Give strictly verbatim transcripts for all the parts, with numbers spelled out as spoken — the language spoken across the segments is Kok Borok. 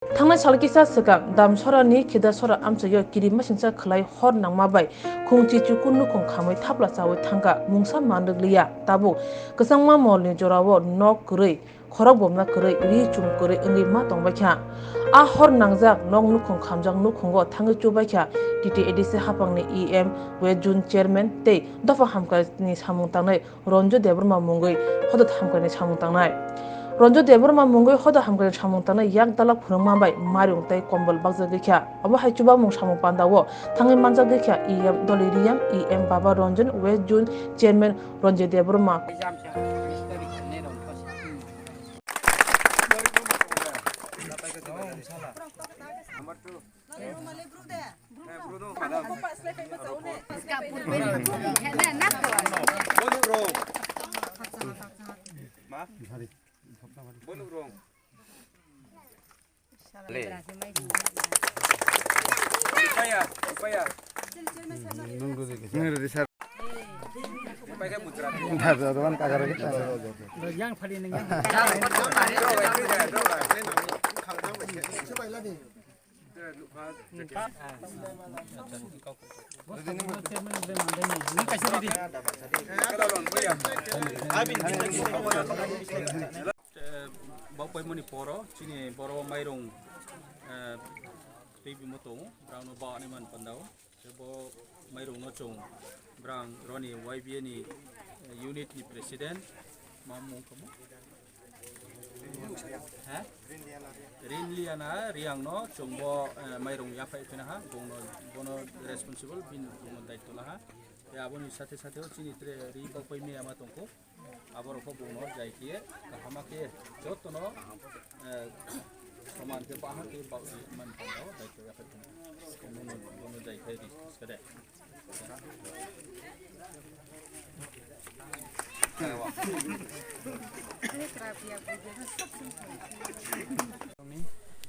Thangnai sal kisa swkang Damsora ni Khedasora amchaio kirimasingcha khwlai hor nangma bai khungchi chukur nukhung khamwi thapla chawi thangkha, mungsa manrwk liya. Tabuk kwchangma molni jorao nok kwrwi, khorok bomna kwrwi, ri chum kwrwi wngwi ma tongbaikha. A hor nangjak nok nukhung khamjak nukhungo thangwi chubaikha T T A D C haphangni E M, West Zone Chairman tei dopha hamkrai ni samung tangnai Ranju Debbarma mungwi hoda hamkrai ni samung tangnai. Ranju Debbarma mungwi hoda hamkrai ni samung tangnai yak dalak phwrwngma bai mairung tei kombol bakjagwi kha. Obo hai chubamung samung pandao thangwi manjagwi kha E M Doli Riyang, E M Baba Ranjan, West Zone Chairman Ranju Debbarma. Bokpaimani poro chini boro mairung, eh, twi bimo tongo, borokno ba ani man pandao. Bo mairungno chwng brang roni Y B A ni, eh, unit ni president ma mung kamo? Ha? Rinliana Riang no chwng bo, eh, mairung yaphai phina ha, bono, bono responsible bin bono daityo la ha. Ya aboni sathe sathe o chini tre ri bokpai me ama tongko. Aborok bo bono jai khe kahama khe jotono, eh, soman khe bahan khe ba-, man panda o daityo yaphai phina. Bono, bono jai khe ri sade.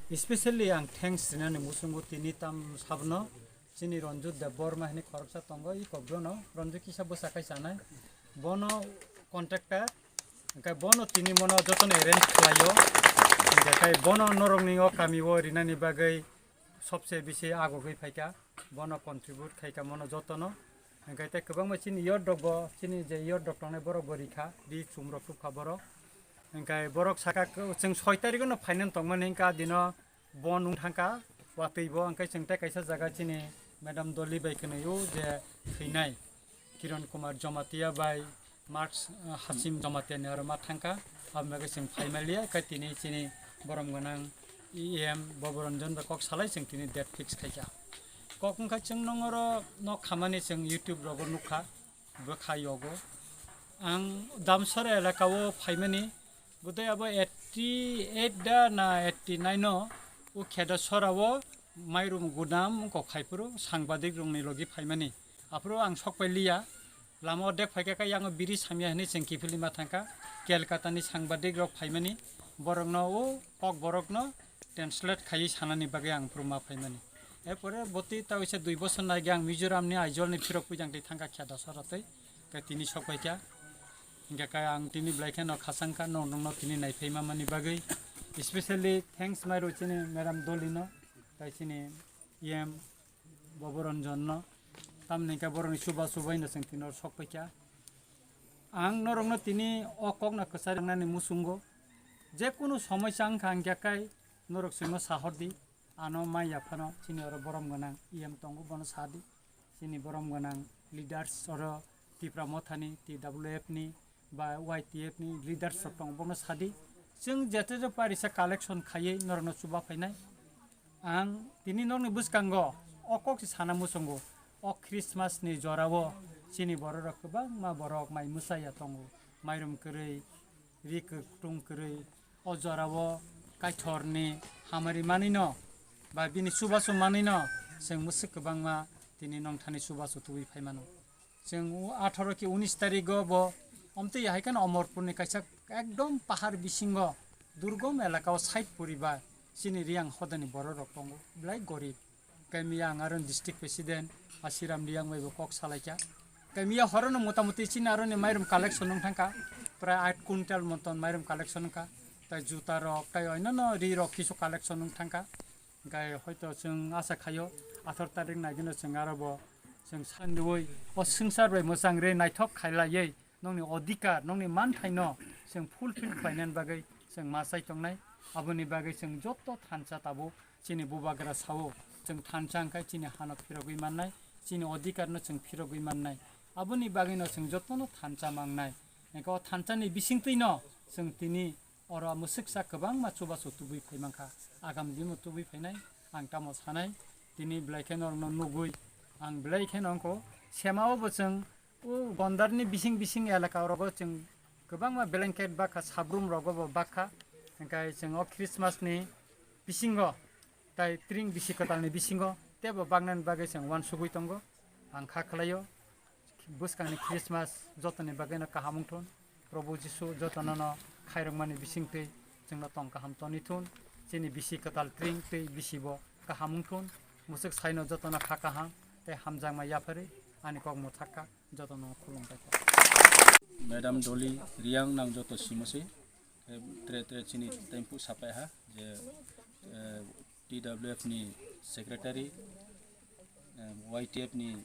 Especially ang thanks rinani muchungo tini tam sabno chini Ranju Debbarma hini khoroksa tongo, i kokjwno Ranju kisa bwsa kai chanai, bono contractor, hingke bono tini mono jotono arrange khlaio, hingke kai bono norokni o kamio rinani bagwi sobse bisi agogwi phaikha, bono contribute khaikha mono jotono. Hingke tei kwbangma chini yot rok bo, chini je yot rok tongnai borok bo rikha, ri chum rok tubkha borok. Hingke borok saka, chwng soi tarikh no phainani tongmani hingke a dino bo nung thangkha, watwi bo, hingke chwng tei kaisa jaga chini madam Doli bai kwnwi o je thwinai Kiran Kumar Jamatia bai Marks, uh, Hasim Jamatia ni aro ma thangkha, aboni bagwi chwng phai manliya, khe tini chini borom gwnang E M Boboranjan bai kok salai chwng tini date fix khaikha. Kok wngkha chwng nong oro nok khamani chwng YouTube rogo nukha, bwkha yogo. Ang Damsora elaka o phaimani, bodai abo eighty eight da na eighty nine o, o Khedasora o mairum gudam wngkok khai phuru sangbadik rokni logi phaimani. Aphuru ang sok pai liya, lama o dek phaikha khe yang o biri samya hinui chwng kiphilwi ma thangkha. Kolkata ni sangbadik rok phaimani, borokno o kok borokno translate khaiwi sanani bagwi ang phuru ma phaimani. Erpore botwi ta waisa dui bosor nai ge ang Mizoram ni Aizawl ni phirok puijang twi thangkha Khedasora twi, khe tini sok paikha. Hingkhe khe ang tini belai kheno khasang kha, no-, nokno tini naiphai ma mani bagwi. Especially thanks mai rw chini Madam Doli no, tai chini E M Boboranjan no, tamni hingkhe borokni chuba chubai no chwng tini oro sok paikha. Ang norokno tini o kokno kwchari wngnani muchungo, je kunu somoisa wngkha hingkhe kai norok chwngno sahordi, ano mai yaphano chini oro borom gwnang E M tongo, bono sadi, chini borom gwnang leaders oro Tipra Mothani, T W F ni, ba Y T F ni leaders rok tongo, bono sadi. Chwng jete je parisa collection khaiwi norokno chuba phainai. Ang tini nokni bwskango o kok se sana muchungo, o Christmas ni jorao chini bororok kwbangma borok mai mwchaya tongo, mairum kwrwi, ri kwtung kwrwi, o jorao Kaitorni hamari manwino ba bini chubachu manwino chwng mwswk kwbangma tini nongthani chubachu tubui phaimano. Chwng atharo ki unis tarigo bo omtwi hai kheno Omorpurni kaisa ekdom pahar bisingo durgom elakao sait poribar chini Riyang hodani bororok tongo, belai gorib. Kaimiya ang aro district president Asiram Riyang bai bo kok salaikha. Kaimiya horono motamuti chini aroni mairum collection wng thangkha, prai aat quintal moton mairum collection wngkha. tai juta rok, tai oinano ri rok kisu collection wng thangkha. Hingke hoito chwng asa khaio, athar tarik naigwino chwng aro bo chwng sandiui o swngchar bai mwchang rwi naithok khailaiwi nongni odhikar, nongni manthaino chwng fulfill khlainani bagwi chwng ma chai tongnai. Aboni bagwi chwng joto thansa tabuk chini bubagra sao, chwng thansa wngkha chini hano phirogwi mannai, chini odhikarno chwng phirogwi mannai. Aboni bagwino chwng jotono thansa mangnai. Hingke o thansani bisingtwino chwng tini oro mwswksa kwbangma chubachu tubui phai mankha. Agam dino tubui phainai, ang tamo sanai, tini belai khe norokno nugui, ang belai khe nongkho. Semao bo chwng o Gondarni bising bising elaka rogo chwng kwbangma blanket bakha, sabrum rogo bo bakha. Hingke chwng o Christmas ni bisingo tai tring bisi kwtalni bisingo tebo baknani bagwi chwng uansugui tongo. Ang kha khlaio, bwskangni Christmas jotoni bagwino kaham wngthun. Probhu Jisu jotono no khairokmani bisingtwi chwngno tong kaham toni thun. Chini bisi kwtal tring tei bisi bo kaham wngthun. Mwswk saino jotono kha kaham tei hamjakma yapharwi ani kok mwthakha. Jotono khulumbai kha. Madam Dolly Riang nang joto simo se, eh, tre tre chini tempu sapai ha je, eh, T W F ni secretary, eh, Y T F ni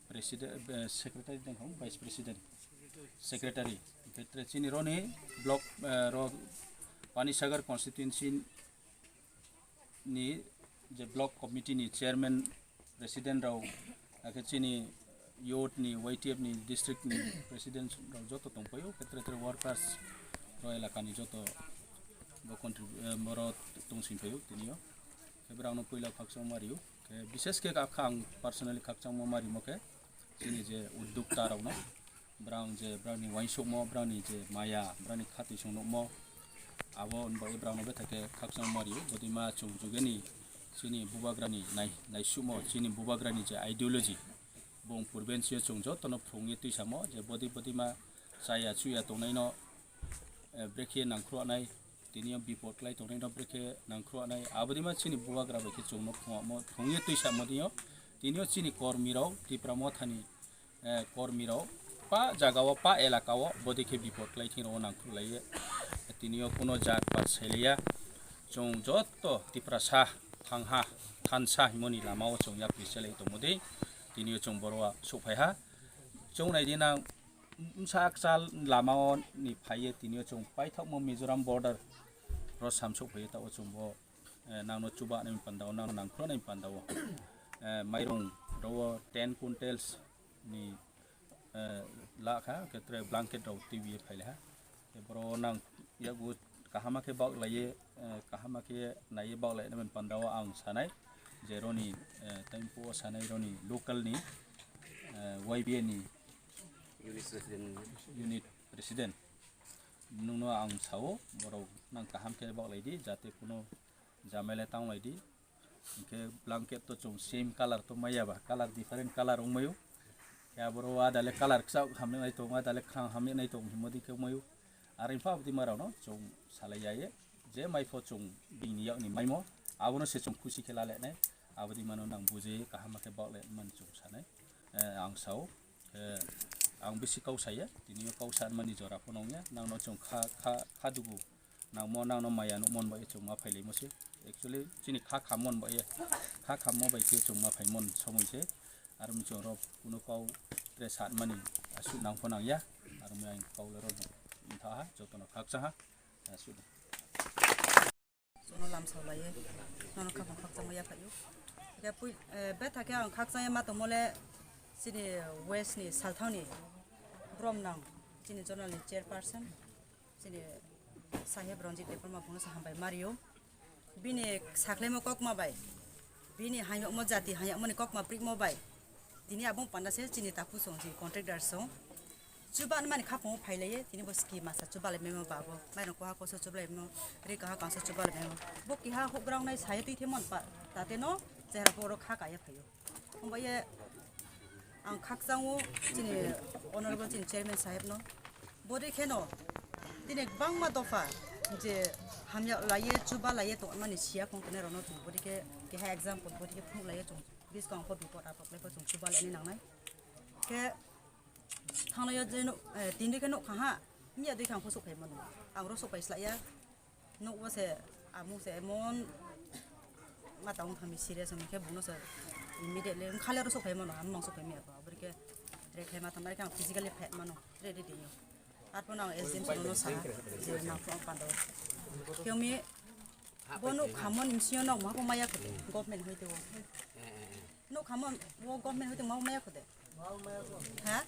president, eh, secretary dengkho, vice president, secretary. Hingke tre chini roni block, eh, ro Panisagar constituency ni je block committee ni chairman, president rok, akhe chini youth ni, Y T F ni, district ni president rok joto tongpaio, khe tre tre workers rok elaka ni joto bo contrib-, eh, boro tongsing paio tini o. Khe borok no puila khakchangma rio, khe bishes khe kha ang personally khakchangma ma rimo khe chini je uddokta rok no, borok je borok ni uansukmo, borok ni je maya, borok ni khatwi chwng nukmo, abo wngbai borok no bethai khe khakchangma rio. Bodima chwng jugeni chini bubagra ni nai-, naisukmo, chini bubagra ni je ideology, bong purben sio chwng jotono phrwngwi twisamo je bodi bodima chaya chuya tongnaino, eh, brekhe nangkhruanai, tini o bipot klai tongnaino brekhe nangkhruanai, abodima chini bubagra bai khe chwngno phrwngmo, phrwngwi twisamo dinio, tini o chini kormi rok Tipra Mothani, eh, kormi rok pa jaga o, pa elaka o bodi khe bipot klai thing rok nangkhru laiye, tini o kuno jat pat saileya, chwng joto Tiprasa thangha, thansa himoni lama o chwng yapri selai tongmodi, tini o chwng boro o suphaiha. Chwng naidi nang, bwsa kchal lama o ni phaiye tini o chwng paithakmo Mizoram border ro samsok phaiye, ta o chwng bo, eh, nangno chuba nai panda o, nangno nangkhro nai panda o, eh, mairung ro o ten quintals ni, eh, la kha, khe tre blanket rok twiwi phai le ha. Khe boro nang yago kahama khe bak laiye, eh, kahama khe naiye bak lai nai panda o ang sanai je roni, eh, tempo o sanai roni local ni, eh, Y B A ni unit president, unit president. Nwngno ang sao, borok nang kaham khe baklai di, jate kuno jamela tang lai di. Hinkhe blanket to chwng same colour to maya ba, colour different colour wng maio. Khe aboro adale colour kwchak hamya nai tongo, adale kwkhwrang hamya nai tongo himodi khe wng maio. Are wngkha abodi ma rokno chwng salai ya ye, je mai pho chwng bini yakni maimo, abono se chwng khusi khe la le nai. Abodi mano nang bujui kaham khe baklai mani chwng sanai, eh, ang sao. Eh, ang bisi kok saya, tini o kok sanmani jora phano wngya, nangno chwng kha, kha, kha dugu, nangmo nangno maya nukmon bai chwng ma phailaimo se. Actually, chini kha khammon bai, kha khammo bai khe chwng ma phaimon somoi se. Aro chwng rok kuno kok tre sanmani aswk nang pho nangya, aro ang kok le rok wngtha ha, jotono khakcha ha, aswk. Jono lamsa laiye, nono khakchang khakchangma yaphaio. Khe pui, eh, betha khe ang khakchangya ma tongmo le chini west ni salthang ni brom nang chini zonal ni chairperson chini saheb Ranjit Debbarma bungno sa hambai mario. Bini sakhlaimo kokma bai, bini hayokmo jati hayokmoni kokma prikmo bai, tini abong panda se chini tapu song, chini contractor song. Chuba mani khapungo phailaye, tini bo ski masa chuba lai memo babo, mairang koha koso chuba lai memo, ri kaha kansa chuba lai memo. Bo kiha huk ground nai saye twi themon pa, tate no chehra poro kha kaya phaio. Omo ye ang khakchango chini honorable chini chairman saheb no. Bodi kheno tini bangma dopha je hamya laye chuba laye to mani siya kong tene rono chung bodi khe keha example bodi khe phung laye chung bis kong pho bipot apot lai pho chung chuba lai ni nangnai. Khe thanglayo je no, eh, tini khe no khaha miya dui khang pho sok phai mano. Ang ro sok phai slaiya. Nukgo se, amung se emon ma tong thangmi serious wngkhe bungno se immediately wngkhale oro sok phaimano, amung sok phaimya ko, aboni khe threat khlai ma tongmani khe ang physically fight mano, threat ri tongyo. Arphuno ang S D M sir no sa, je nang phung pando. Khe wngmi bo nuk khamon bisingo nok ma ko maya ko government hoite o. Nuk khamon bo government hoite ma maya ko de. Ha?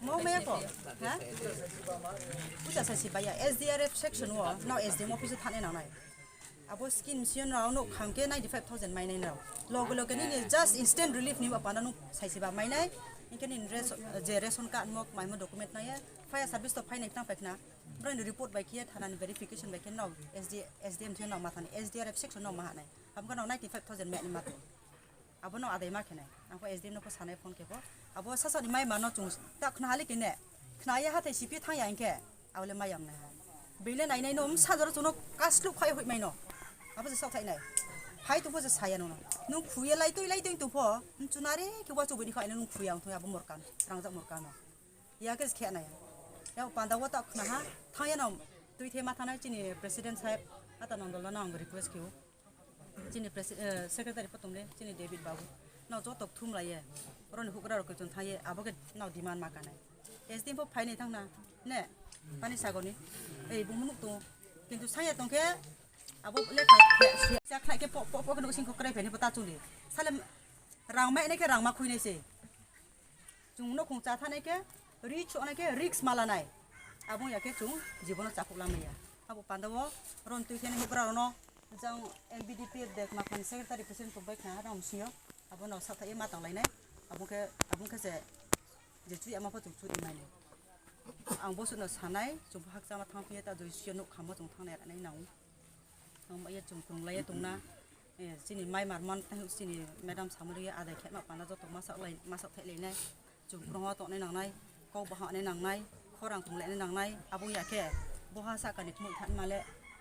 Mau maya ko? Ha? Puja sa si baya S D R F section wo, no S D M office thane nangnai. Abo scheme sio no no kham ke ninety five thousand mainai no. Loge loge ni just instant relief ni apa no sai si ba mainai. Inke ni res-, je ration card mok mai mo document na ya. Fire service to phai nai tang phai khna. Bro ni report bai kiya thana ni verification bai kiya no S D, S D M sio no ma thani S D R F section no ma hanai. Abo no ninety five thousand mai ni ma to. Abono adai ma khenai. Ang kho S D M no kho sanai phone khe bo. Abo sasani mai mano chung ta khna hali kine. Khna ya hathai sipi thang ya hinkhe. Abole mai yam nai. Bile nai nai no um sajoro chuno kaslu khai hoi mai no. Abo je sok thai nai. Hai tu pho je saya no. Nung khuye lai tui lai tui tu pho. Chunari khe wa chubuni khai nung khuya ang thoi abo morkan. Rangjak morkan no. Ya khe khe nai. Ya panda wa ta khna ha. Thang ya no. Tui the ma thanai chini president sahib. Ata nondol no ang request khiu. Chini presi-, eh, secretary potomle, chini David Babu. Nao joto thum laiye. Oroni hugra rok kaichun thaiye, abo khe nao demand ma kanai. S D M pho phainai thangna. Ne, pani sagoni. Ei, bo munuk tongo. Kintu saya tongkhe, abo lekha khe, siya khlai khe po, po, po khe nuksing kho krai phaini bo ta chuli. Sale rang ma ene khe rang ma khuinai se. Chung no khung cha thanai khe, ri chonai khe, risk ma lanai. Abo ya khe chung jibono chakhuk lamaya. Abo panda o ron tui khe ni hukra rono, jang M B D P de ma khani secretary president tong bai khna ram sio. Abo no sa thai ma tang lainai. Abo khe, abo khe se je chui ama pho chung chui mai. Ang bo suno sanai, chung hakcha ma thang phiya ta joi sio nuk khamo chung thang nai nai nang. Ang bai ya chung krung lai ya tong na. Eh, chini mai mar man, eh, chini madam samuri ya adai khe ma pana joto masa lai, masa thai lai nai. Chung krung wa tong nai nang nai. Kok baha nai nang nai. Khorang tong lai nai nang nai. Abo ya khe. Bo ha sa kani khmui than ma le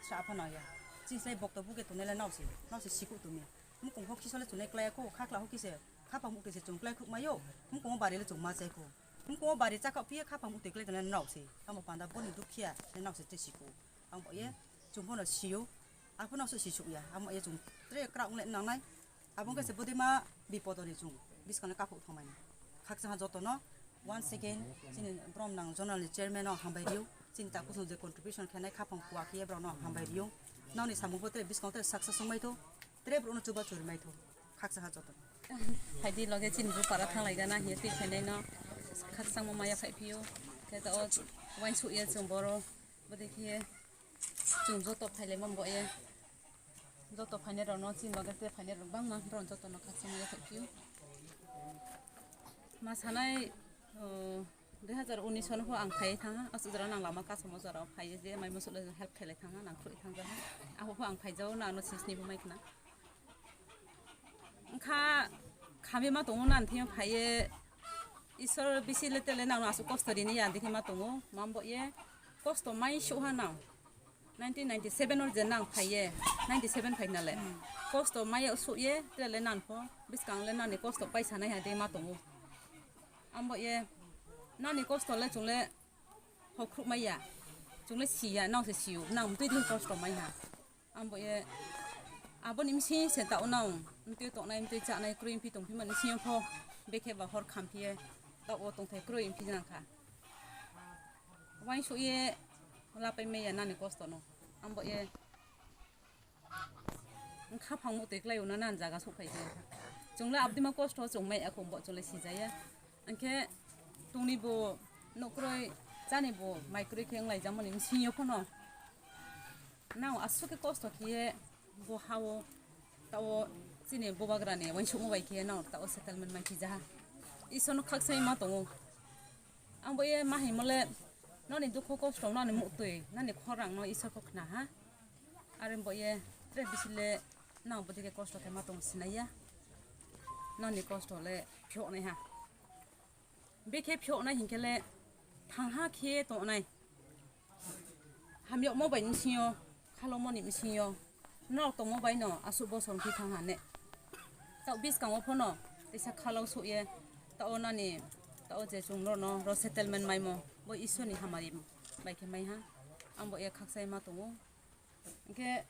sa pha na ya. Chi sai bok to bu ke tong nai le nao si. Nao si siku tong ya. Mukung hok khisole chunai klai ko, khakla hok kise, khapang muk kise chung klai khuk mayo, mukung bari le chung ma chai ko. Mukung bari chakha phiya khapang muk te klai kana nao se. Amo panda boni dukhiya, nao se te siko. Ang bo ye, chung bono siyo, aphano se sisuk ya. Amo ye chung tre kra ong le nang nai. Abo khe se bodi ma bipodoni chung, biskana kaphuk thangmani. Khaksa ha jotono, once again, chini brom nang zonal ni chairman no hambai riyo, chini ta kusung je contribution khenai khapang kuwa khiye brom no hambai riyo. Nao ni samung bo tre biskang tre success ong mai tho. Tre bro no chuba churi mai tho. Khaksa ha joto. Phaidi loge chini bru para thang lai gana hiye twi phainai no. Khaksa mo maya phai phiyo. Khe ta o wain su ye chung boro. Bode khiye chung joto phai lai mon bo ye. Joto phainai rok no chini loge tre phainai rok bang ma bro joto no khaksa maya phai phiyo. Ma sanai, o, Dui hazar unis sono pho ang phai thangha, aswk jora nang lama kasamo jora phai je mai musulo help khelai thangha, nang khroi thangjaha. Abo pho ang phai jao, nang no sisni bo mai khna. Wngkha khami ma tongo nan thima phai ye, Isor bisi le tele nang no aswk kosto rini ya dikhe ma tongo, mambo ye kosto mai suha nang. Nineteen ninety-seven or je nang phai ye, ninety-seven phai nale. Kosto mai suh ye, tele nan pho, biskang le nani kosto paisa nai ha de ma tongo. Ambo ye, nani kosto le chungle hokruk maya, chungle siya, nang se siyo, nang mtui din kosto mai ha. Ambo ye, aboni msi se ta unang, mtui tongnai, mtui chanai, kroi mpi tongpi mani siyo pho, bekhe ba hor khamphi ye, ta o tongthai kroi mpi nang kha. Wain suh ye, lapai maya nani kosto no. Ambo ye, Wngkha phang mutwi klai o na nan jaga sok phai khe. Chwng le abdima kosto chwng mai akhum bo chwng le sijaya. Angkhe tungni bo nukroi chani bo mai kwrwi khe wng lai jamani bsing yo phano. Nang aswk khe kosto khiye bo ha o ta o chini bubagra ni uansukma bai khe nang ta o settlement mai khijaha. Isor no khaksa ma tongo. Ang bo ye ma himo le noni dukhu kosto nani muktwi nani khorang no Isor kho khna ha. Are bo ye tre bisi le nang bo dike kosto khe ma tong sinai ya. Noni kosto le phiyok nai ha. Bikhe phiyok nai hinkhe le thang ha khe tong nai. Hamyokmo bai ni sing yo, khalokmo ni sing yo. Norok tongmo bai no aswk bosor wngkhe thang ha ne. Ta o biskango phano teisa khalok sok ye. Ta o nani, ta o je chwng norok no ro settlement maimo. Bo Isor ni hamari bai khe mai ha. Ang bo ya khakchai ma tongo. Hwnkhe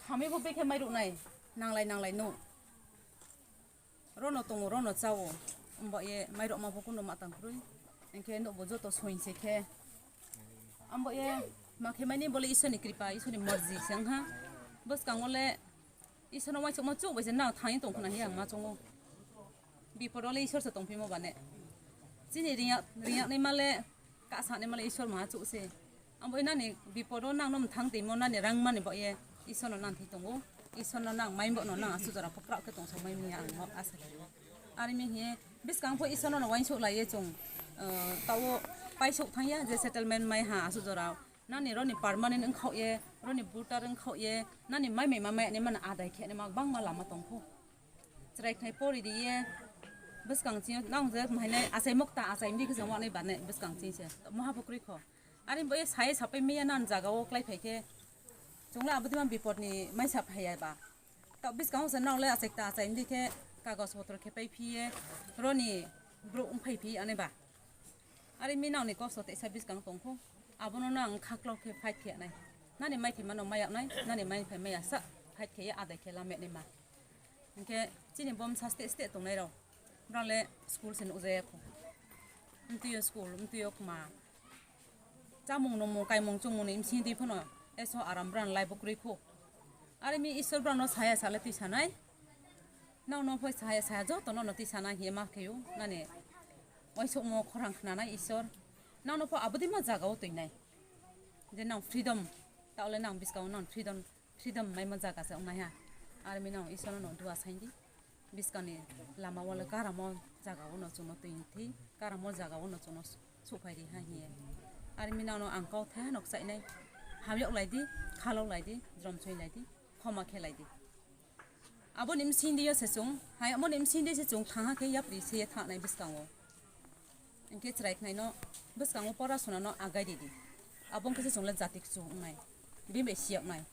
khamwi bo bekhe mai ruknai, nanglai nanglai no. Rono tongo, rono chao. Ang bo ye mai rok ma bo kuno ma tang krwi. Hwnkhe no bo joto soin se khe. Ang bo ye ma khe mani bole Iswrni kripa, Iswrni morji se wngha. Bwskango le Iswrno uaisukma chuk bai se nang thangwi tong khna hiya ang ma chongo. Bipodole Iswrse tongphimo bane. Chini ringyak, ringyaknai male, kasaknai male Iswr maha chuk se. Ang bo nani bipodo nangno mthang timo nani rang mani bo ye Iswrno nang thwi tongo. Iswrno nang mai bo no nang asu jora pho kraw khe tong sok mai manya ang no asa khe. Ari mi hiye bwskang pho Iswrno no uainsuk lai ye chwng, eh, tao paisok thang ya je settlement mai ha asu jora. Nani roni permanent wngkhaoh ye, roni voter wngkhaoh ye, nani mai mai ma mai ani mano adai khe ani ma bangma lama tongkho. Chwrai khnai pori di ye, bwskang chini nang je mahainai achai mokta achai mdi khe chwng wanai banai bwskang chini se. Moha bo kwrwi kho. Ani bo ye sai sapai maya nan jaga o klai phai khe. Chwng le abodi ma bipot ni mai sa phai ya ba. Ta bwskang se nang le achai ta achai mdi khe kagoj potro khe pai phi ye, roni bro wng phai phi ani ba. Ari mi nangni kosto teisa bwskang tongkho, abono nang khaklok khe fight khe nai. Nani mai thai mano mai yaknai, nani mai phai mai yaksa fight khe adai khe lamya nai ma. Hinkhe chini bom sa ste ste tongnai rok, brang le school se nukjaya kho. Mtwi o school, mtwi o kma. Chamung nungmung, kaimung chumung ni bsing twi phano eso aram brang lai bo kwrwi kho. Ari mi Isor brang no saya sale twi sanai. Nang no phai saya saya joto no no twi sana hiye ma kheyo nani. Oi sokmo khorang khnanai Isor. Nang no pho abodi ma jaga o twi nai. Je nang freedom, ta ole nang bwskang o nang freedom, freedom mai ma jaga se wngnai ha. Ari mi nang Isor no dua sain di. Bwskang ni lama o le karamo jaga o no chwng no twi thwi, karamo jaga o no chwng no suphai ri ha hiye. Ari mi nang no ang kok tha nok chai nai. Hamyok lai di, khalok lai di, jrom soi lai di, khoma khe lai di. Aboni bsing di yo se chwng, hai aboni bsing di se chwng thang ha khe yapri se ye thangnai bwskango. Hinkhe chwrai khnai no bwskango pora suna no agai di di. Abo wngkhe se chwng le jati kuchuk wngnai, bini bai siyok nai.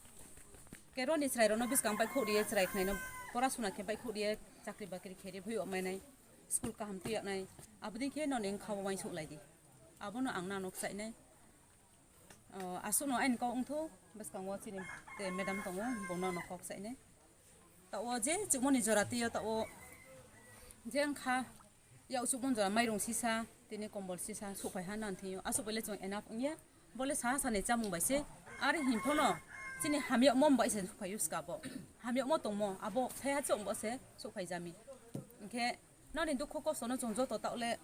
Khe roni chwrai rok no bwskang bai khuk riye chwrai khnai no pora suna khe bai khuk riye chakri bakri khe ri bui ok mai nai, school kaham twi yak nai. Aboni khe noni wngkha bo uainsuk lai di. Abono ang nang no chai nai. O, aswkno aini kok wngthu, bwskango chini te madam tongo, bono no kok sainai. Tao je chukmani jora twiyo tao je wngkha, yak chukmani jora mairung sisa, tini kombol sisa, suphai ha nan thwiyo. Aswk bai le chwng enough wngya, bole saha sani chamung bai se, ari hinphono chini hamyakmo bai se suphai uska bo. Hamyakmo tongmo, abo thaiha chwng bo se suphai jami. Hinkhe nani dukho kosto no chwng joto tao le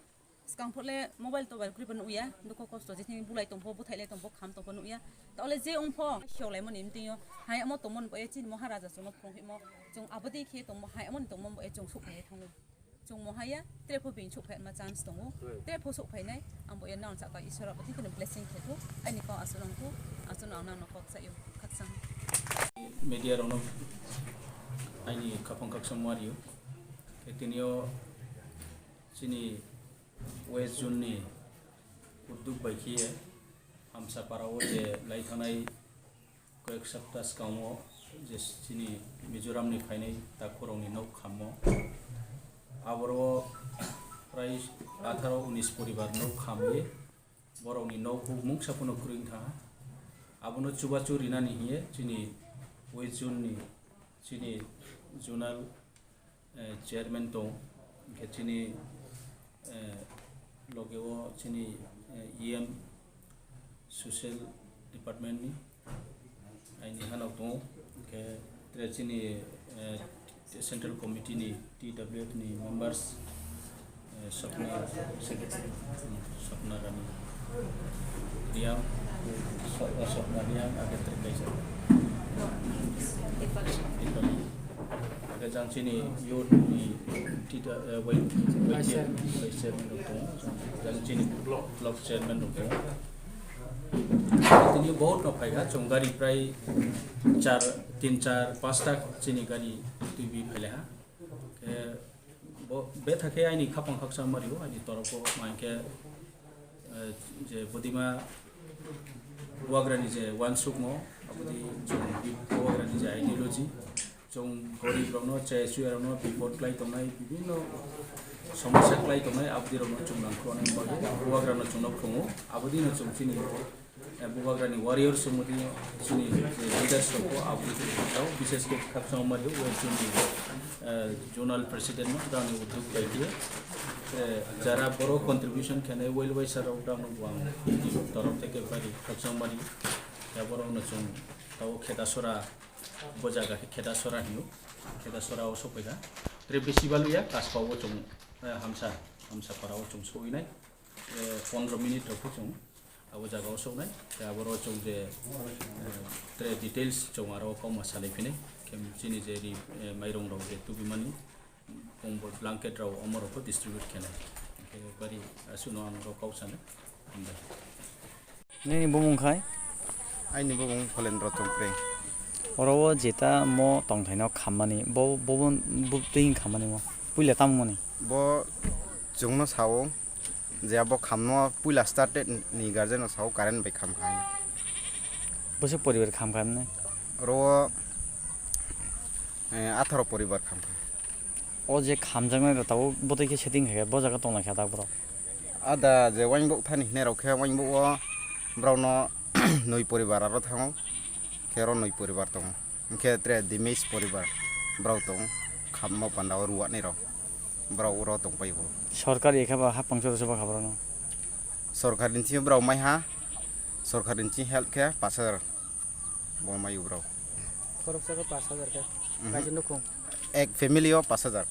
Swkang phole mobile tobai kwrwi phano nuya, dukho kosto je thini bulai tongpho, bwthai lai tongpho, kham tongpho nuya. Tole je wngpho, hiok lai mani mtwio, hai amo tongmon bo e chini Maharaja chwngno phung himo, chwng abodi khe tongmo, hai amoni tongmon bo e chwng sukhai thango. Chwng mohaya, trepho bini sukhai ma chance tongo, trepho sukhai nai, ang bo e nang chaka Iswar abodi kheno blessing khe thu, aini kok aswk nang thu, aswk nang nang kok sayo, khaksang. Media rokno aini khapang khaksa muario, khe tinio chini West Zone ni udduk bai khe Hamsapara o je lai thanai koyek sapta swkang o je chini Mizoram ni phainai takhurok ni nok khammo, aboro prai atharo unis poribar nok khamwi borok ni nok huk mungsa phano kwrwi wngkha. Abono chubachu rinani hiye chini West Zone ni chini zonal eh, chairman tong, hingke chini, eh, loge o chini, eh, E M social department ni aini hanok tongo, hingke tere chini, eh, central committee ni T W F ni members, eh, Swapna secretary, hmm, Swapna Rani Riang, Sw-, Swapna Riang, age tere kaisa. Dipali. Age jang chini youth ni tita, eh, wai-, wai-, vice chairman rok tongo. Jang chini block, block chairman rok tongo. Tini bohut no phaikha, chwng gari prai char, tin, char, pasta chini gari twiwi phailaiha. Khe bo betha khe aini khapang khaksa mario, aini toropo, ma hinkhe, eh, je bodima bubagrani je uansukmo, aboni chwng bi-, bubagrani je ideology, chwng gorib rokno, chaya chuya rokno bipod klai tongnai, bibinno somosya klai tongnai, aboni rokno chwng nangkuknani bagwi bubagrano chwngno phungo, abodino chwng chini Eh, Bubagrani warriors wngmani chini je leaders rok bo abo tao, bises khe Khakchangmari o chini, eh, zonal president no dani udduk bai khe, eh, jara borok contribution khenai well wisher rok dano bo ang torof theke bari Khakchangmari ya borok no chwng tao Khedasora, bo jaga khe Khedasora hinyo, Khedasora o sokphaikha. Tre bisi baluya Kaspao chwng, eh, Hamsa, Hamsa para o chwng soinai. Eh, pondro minute rok khe chwng abo jaga o soknai. Tei aboro chwng je, eh, tre details chwng aro kauma salai phinai. Khe chini je ri, eh, mairung rok je tubimani, bongbo blanket rok omo rok bo distribute khenai. Khe bari asuno ang rok kau sanai. Hambai. Nini bumung khai? Aini bumung Pholendro Chongpreng. Oro o jeta mo tongthaino khammani, bo, bo, bo, bo twi khammani mo. Puila tamo mani? Bo chwngno sao je abo khamno puila started ni guardian no sao current bai kham kha. Bwswk poribar kham kha mani? Oro o, eh, atharo poribar kham kha. O je khamjaknai rok tabuk bwtwi khe setting khaikha, bo jaga tonglai kha dak borok. Ada je wainbuk thani hinai rok khe wainbuk o borok no nwi poribar aro thango, khe oro nwi poribar tongo. Hwnkhe tre Dimesh poribar borok tongo, khamma panda o ruwani rok borok oro tongpai bo. Sorkari khe ba hapang choro se ba kha borok no. Sorkari ni simi borok mai ha, sorkari ni simi help khe pash hajar. Bo mayu bro. Khoroksa khe pash hajar khe. Mhm. Kaisa nukhung. Ek family o pash hajar.